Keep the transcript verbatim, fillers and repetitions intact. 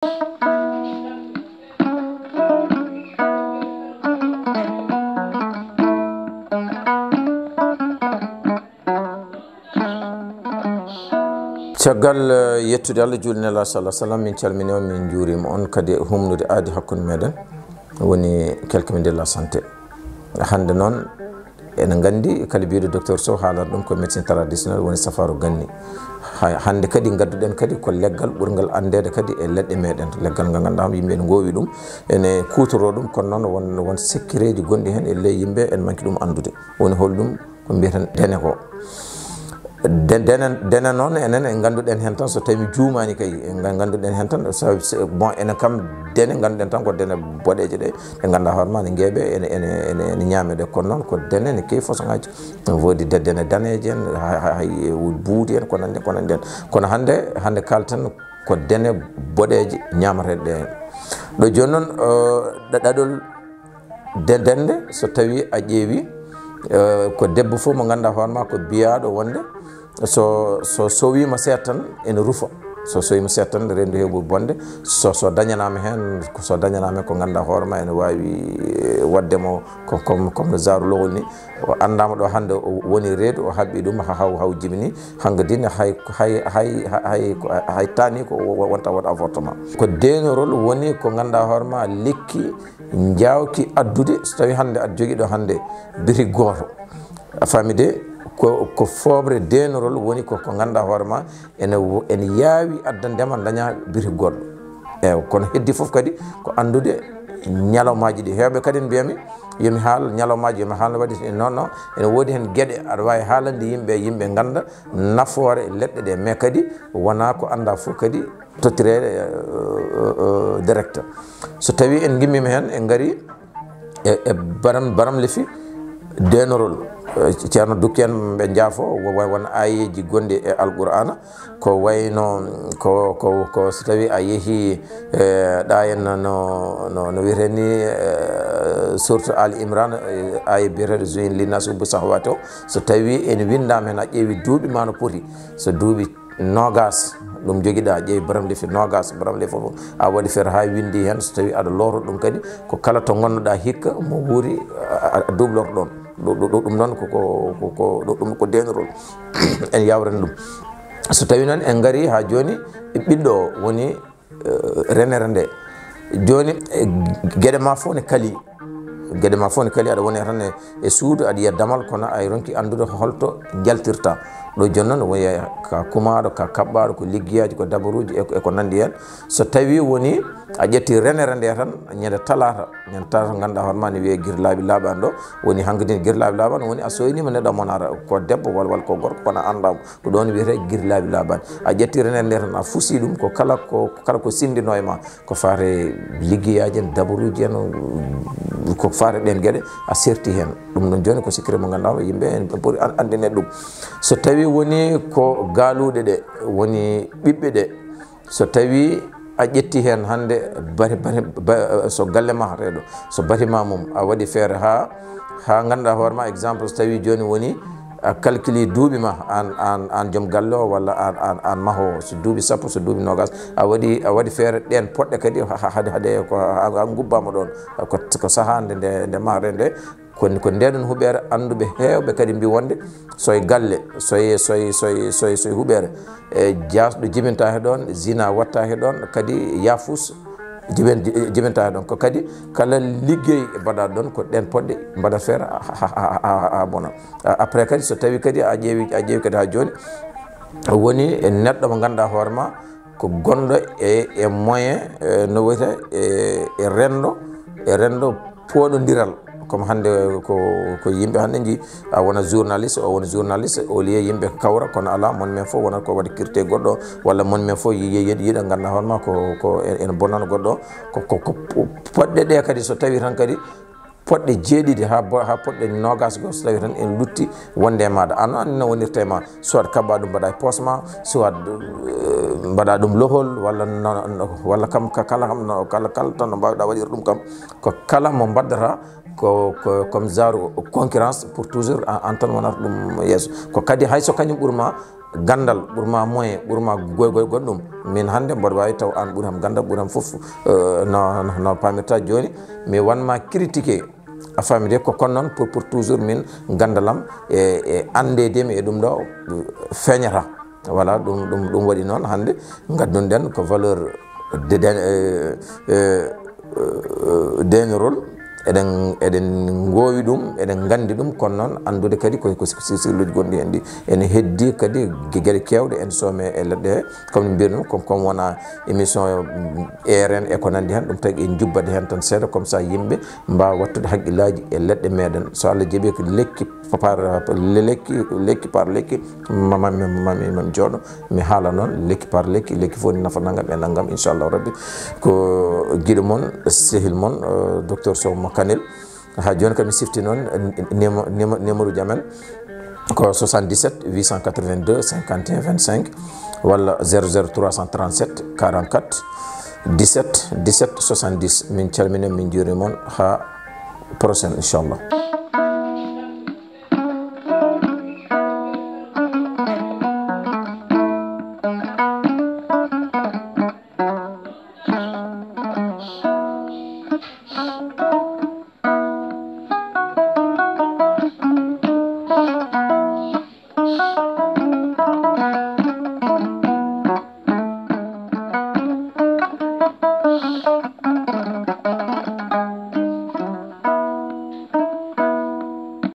Caggal, eh, yettude Allah, juulde Nelaaɗo sallallahu alaihi wasallam, min calminii on, min njuuriima on, kadi e humnude aadi hakkunde meɗen, woni quelques minutes de la santé. Hannde noon, ene nganndi kala biiɗo docteur Sow haalata ɗum ko médecine traditionnelle, woni safaro ganni. Hay hannde kadi ngadduɗen kadi ko leggal ɓurngal anndeede kadi e leɗɗe meɗen. Leggal ngal ngannduɗaa yimɓe ene ngoowi ɗum, ene kuutoroo ɗum, kono noon won, won sekkireeji gonɗi heen e ley yimɓe, en manki ɗum anndude. Woni holɗum? Ko mbiyeten dene ko. De-, dene, dene noon, enen en ngannduɗen heen tan, so tawi mi juumaani kay, en nga-, ngannduɗen heen tan, so, so, bon, enen kam dene ngannduɗen tan ko dene boɗeeje ɗe, ɗe ngannduɗaa hoore ma ne ngeeɓe, ene, ene, ene, ene ñaameede. Kono noon ko dene ne keewi façon ŋaaji. Woodi de-, dene daneeje en, hay, hay, hay, buuti en, ko nanndi, ko nanndi en. Kono hannde, hannde kaalten ko dene boɗeeje ñaamateeɗe ɗe. Ɗo jooni noon, eh, ɗa-, ɗaɗol de-, dende, so tawi a ƴeewi, eh, ko debbo fof mo ngannduɗaa hoore ma ko biyaaɗo wonde so, so sowiima seeɗa tan ene rufa. So sowiima seeɗa tan, reendu heewi bonde. So, so dañanaama heen, so dañanaama heen ko ngannduɗaa hoore ma ene waawi, eh, waɗde mo ko, comme, comme no zaaru lowol ni. O anndaama ɗo hannde o woni reedu, o haɓɓi ɗum ha haw, haw jibini. Hankadi ne hay, hay, hay, hay, hay, hay taani ko wo-, wo-, wonta waɗ avortement. Ko deenorol woni ko ngannduɗaa hoore ma lekki njaawki addude, so tawi hannde aɗa jogii ɗo hannde birik gooto. A faami de, ko, ko fooɓre deenorol woni ko, ko ngannduɗaa hoore ma ene wo-, ene yaawi addandema daña birik goɗɗo. Eewa, kono heddi fof kadi ko anndude ñalawmaaji ɗi. Heewɓe kadi mbiyami yomi haal ñalawmaaji, yomi haal no waɗi. Non, non, ene woodi heen geɗe aɗa waawi haalande yimɓe, yimɓe ngannda nafoore leɗɗe ɗe, mais kadi wonaa ko annda fof kadi tottireede, eh, eh, direct. So tawi en ngimmiima heen, en ngari e, e baram, baram lefi deenorol. Eh, Ceerno Dukki en ɓe njaafo, wo-, wo-, won aayeeji gonɗi e Alqur'aana, ko wayno, ko, ko, ko so tawi a yehi, eh, ɗa en no, no, no wiyetee ni, eh, suuratu Ali Imran, eh, aaye biyeteeɗo "Zuyyina linnaasi hubbu shahawati" o, so tawi en winndaama heen, a ƴeewi duuɓi ma no poti, so duuɓi noogaas, ɗum jogiɗa, ƴeewi baram lefi noogaas, baram lefi fof, a waɗi feere haa winndi heen, so tawi aɗa looto ɗum kadi, ko kala to ngonnoɗa hikka, mo wuuri, a, a, a dublorto ɗoon. Ɗo, ɗo, ɗo, ɗum noon ko, ko, ko, ko, ɗo, ɗum ko deenorol. En yawrani ɗum. So tawi noon en ngari haa jooni, e ɓiɗɗo o woni, eh, renere nde. Jooni, eh, geɗe ma fof ne kali. Geɗe ma fof ne kali, aɗa woni tan e, e suudu, aɗa yiya damal, kono a ronki anndude holto njaltirta. Ɗo jooni noon, woni ka kumaaɗo, ka kaɓɓaaɗo, ko liggeyaaji, ko dabaruuji, e, e ko nanndi heen. So tawi woni a ƴetti renere nde tan, ñande talaata, ñande talaata ngannduɗaa hoore ma ne wiyee gir laabi laaɓaani ɗo, woni hankadi gir laabi laaɓaani, woni a soyniima neɗɗo mo naata, ko debbo walla, walla ko gorko, kono a anndaama. Ko ɗoon wiyetee gir laabi laaɓaani. A ƴetti renere nde tan, a fusi ɗum, ko kala ko, ko kala ko sinndinoo e ma, ko faati liggeyaaji en, dabaruuji en, ko faati ɗeen geɗe, a serti heen. Ɗum noon jooni ko secret mo ngannduɗaa yimɓe en poti an-, anndine ɗum. So tawi woni ko gaaluuɗe ɗe, woni ɓiɓɓe ɗe, so tawi a ƴetti heen hannde bari-, bari-, ba-, so galle ma reeɗo, so bâtiment mum, a waɗi feere haa, haa ngannduɗaa hoore ma, exemple, so tawi jooni woni a calculi duuɓi ma, aan, aan, aan joom galle o walla aan, aan, aan mahoowo, so duuɓi sappo, so duuɓi noogaas, a waɗi, a waɗi feere ɗeen poɗɗe kadi ha-, ha-, hade, hade ko ha, ha ngubbaama ɗoon, ko, ko sahaa nde, nde, nde mahre nde, ko, ko ndee ɗoon huɓeere annduɓe heewɓe kadi mbi wonde so e galle, so e, so e, so e, so e, so e huɓeere, e jaasɗo jibinta he ɗoon, zina watta he ɗoon, kadi yaafus jiben-, jibinta he ɗoon. Ko kadi kala liggey mbaɗa ɗoon, ko ɗeen poɗɗe mbaɗa feere ha, ha, ha, ha, ha bona. A-, après kadi so tawi kadi a ƴeewi, a ƴeewi kadi ha jooni, woni e neɗɗo mo ngannduɗaa hoore ma ko gonɗo e, e moyen, e, no wiyetee, e, e renndo, e renndo pooɗondiral. Comme hannde ko, ko yimɓe hannde nji, a wona journaliste, o wona journaliste, au lieu yimɓe kawra, kono alaa, mon men fof wonata ko waɗi kirte goɗɗo, walla mon men fof yi-, yi-, yi-, yiɗa ngannduɗaa hoore ma ko, ko en, en bonnano goɗɗo, ko, ko, ko po-, poɗɗe ɗe kadi so tawi tan kadi poɗɗe jeeɗiɗi haa bo-, haa poɗɗe noogaas goo, so tawi tan en lutti wonde e maaɗa. Aan noon anndi no wonirta e ma, soit kaɓɓa ɗum mbaɗa e poos ma, soit, eh, mbaɗa ɗum lohol, walla no, no, walla kam ka-, kala kam no, kala, kala tan no mbaawɗa waɗir ɗum kam. Ko kala mo mbaɗdata ko, ko comme genre concurrence pour toujours an, an tan wonata ɗum yeeso. Ko kadi hay so kañum ɓurma, ganndal, ɓur ma moyen, ɓur ma goy goy goɗɗum. Min hannde mboɗo waawi taw aan ɓuri am ganndal, ɓuri am fof, eh, no, no, no paamirta jooni. Mi wan ma critiqué, a faami de, ko kon noon pour, pour toujours min ganndal am e, e anndeede mi e ɗum ɗo feeñata. Voilà, ɗum, ɗum, ɗum waɗi noon hannde ngaddunoɗen ko valeur de, de, eh, eh, eh, denrol. Eɗen, eɗen ngoowi ɗum, eɗen nganndi ɗum, kono noon anndude kadi ko, ko sirluuji gonɗi heen ɗi. Ene heddi kadi ge-, geɗe keewɗe en soome e leɗɗe he, comme no mbiyatnoo, comme, comme wona émission, mm, R N e ko nanndi heen, ɗum tagi en njubbade heen tan seeɗa, comme ça yimɓe mbaawa wattude hakkillaaji e leɗɗe meeɗen. So Allah jaɓii ko lekki par, lekki, lekki par lekki, ma, ma, ma, ma, ma, ma mi jooɗo, mi haala noon, lekki par lekki, lekki fof ne nafa nanngam e nanngam, inchallahu rabbi. Ko giɗo mon, sehil mon, eh, docteur Sow mo Kanel. Haa jooni kam mi sifti noon, eh, numéro, numéro, numéro ji amen ko soixante-dix-sept huit cent quatre-vingt-deux cinquante et un vingt-cinq walla zéro zéro trois cent trente-sept quarante-quatre dix-sept dix-sept soixante-dix. Min calmina, min njuurima on. Haa prochaine, inchallah.